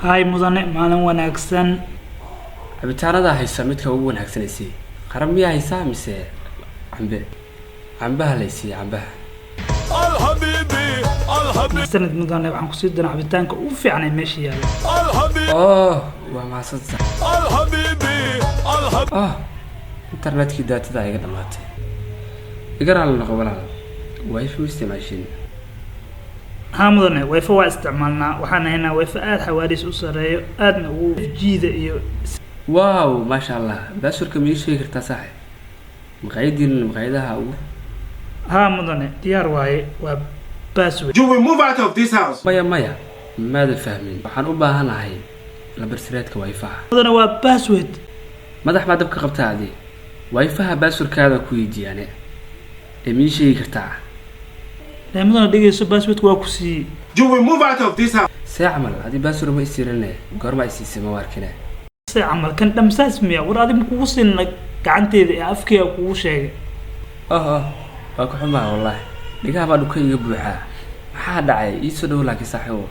Hay mudane, maalin wanaagsan. Cabitaanada haysa midka ugu wanaagsanaysi qara miyaa haysaa mise cambe? Cambaha laysiiya, cambaha. Sanad mudane, waxaan kusii doonaa cabitaanka ugu fiican ee meesha yaalla. Oh, waa mahadsanta. Oh, internetkii data-da iga dhamaatay. Iga raali noqo walaal. WiFi ma isticmaashin? Haa mudane, WiFi waa isticmaalnaa. Waxaan haynaa WiFi aada xawaariis u sareeyo, aadna ugu jiida iyo Wow, maasha Allah. Password-ka ma ii sheegi kartaa, saaxib? Maqaayadiina maqaayadaha ugu Haa mudane, diyaar waaye, waa password. You will move out of this house. Maya, maya, maada fahmin. Waxaan u baahanahay lambarsireedka WiFi-ha. Mudane, waa password. Madax baa dabka qabtaa adi. WiFi-ha password-kaada ku weydiiyaane ee ma ii sheegi kartaa? Ee mudane, dhegeyso, password-ka waa ku siiyey. You will move out of this house. See camal? Adii password ma isiirane, goorma isiisay? Ma arkine. Se camal kan dhamsaas miya? War adi ma kugu siin gacanteeda ee afkeyga kugu sheegay. Oh oh, waa ku xumaa wallaahi. Dhigaha baa dhuka iga buuxaa. Maxaa dhacay? Ii soo dhow laakiin, saaxiibo,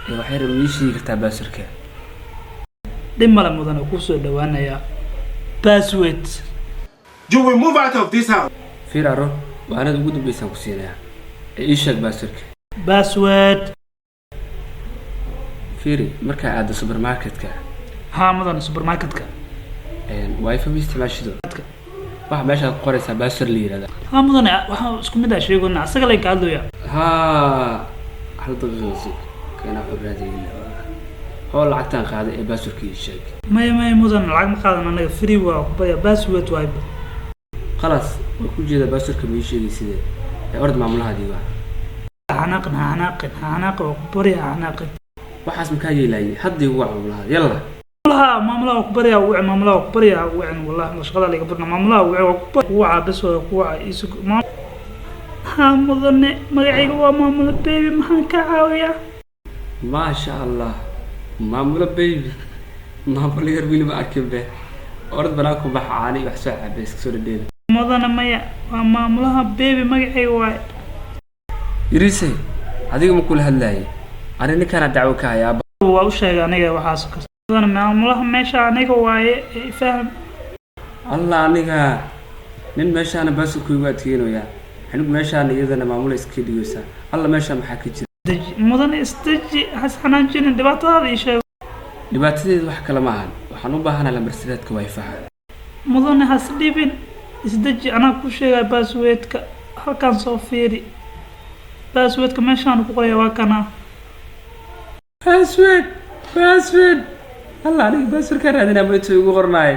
ee waxay ma ii sheegi kartaa password-ka? Dhib male mudane, kusoo dhawaanayaa password. You will move out of this house. Fiir aro, waanad ugu dambeysaan ku siinayaa ee ii sheeg password-ka. Password. Fiiri, markaa aado supermarketka. Haa mudane, supermarketka. WiFi ma isticmaashido? Waxa meeshaad ku qoraysaa password la yihahda. Haa mudane, waxaan isku mid ah sheegona, asaga layn ka hadlaya. Haa, hal daqiiqo sug, keenaa xurraadayna oo lacagtaan qaaday ee password-ka ii sheeg. Maya, maya mudane, lacag ma qaadan anaga, free waa kubaya, password waay. Khalaas, waa ku jeeda. Password-ka ma ii sheegay sidee ee orod maamulaha diiwa. Ha xanaaqin, ha xanaaqin, ha xanaaqin, waa ku barya, ha xanaaqin. Waxaas makaa yeelaayay? Hadda igu wac maamulaha, yalla. Maamulaha, maamulaha waa ku baryaa, wici maamulaha, waa ku baryaa, wicin. Wallahi shaqada laga barna. Maamulaha wici, waa ku wacaa bes, waa ku wacaa isug. Haa mudane, magacayga waa Maamula Baby, maxaan ka caawiyaa? Maasha Allah, Maamulo Baby. Maamulo yar weli ma arkin be. Orod banaan ku bax, caani iyo wax soo cabe, iska soo dhadheela. Mudane, maya, waa Maamulaha Baby magacayga waay. Yariise, adiga ma kula hadlaayay ani? Ninkaana dacwo ka hayaa. Waa u sheegay aniga waxaas kasta. Mudane, maamulaha meesha aniga waaye ee faham. Allah, aniga nin meeshaana password-ku igu adkeynayaa, anigu meeshaana iyadana maamula iska dhigaysaa. Alla, meesha maxaa ka jira? Deji mudane, isdeji, has xanaanjinin, dhibaatadaada ii sheego. Dhibaatadeedu wax kale ma ahan, waxaan u baahanahay lambarsireedka WiFi-ha. Mudane, has dhibin, isdeji, anaa ku sheegaya password-ka. Halkaan soo fiiri, password-ka meeshaan ku qoraya, waa kana. Password, password. Alla, aniga password-kaa raadinaa, ma intuu igu qornaay?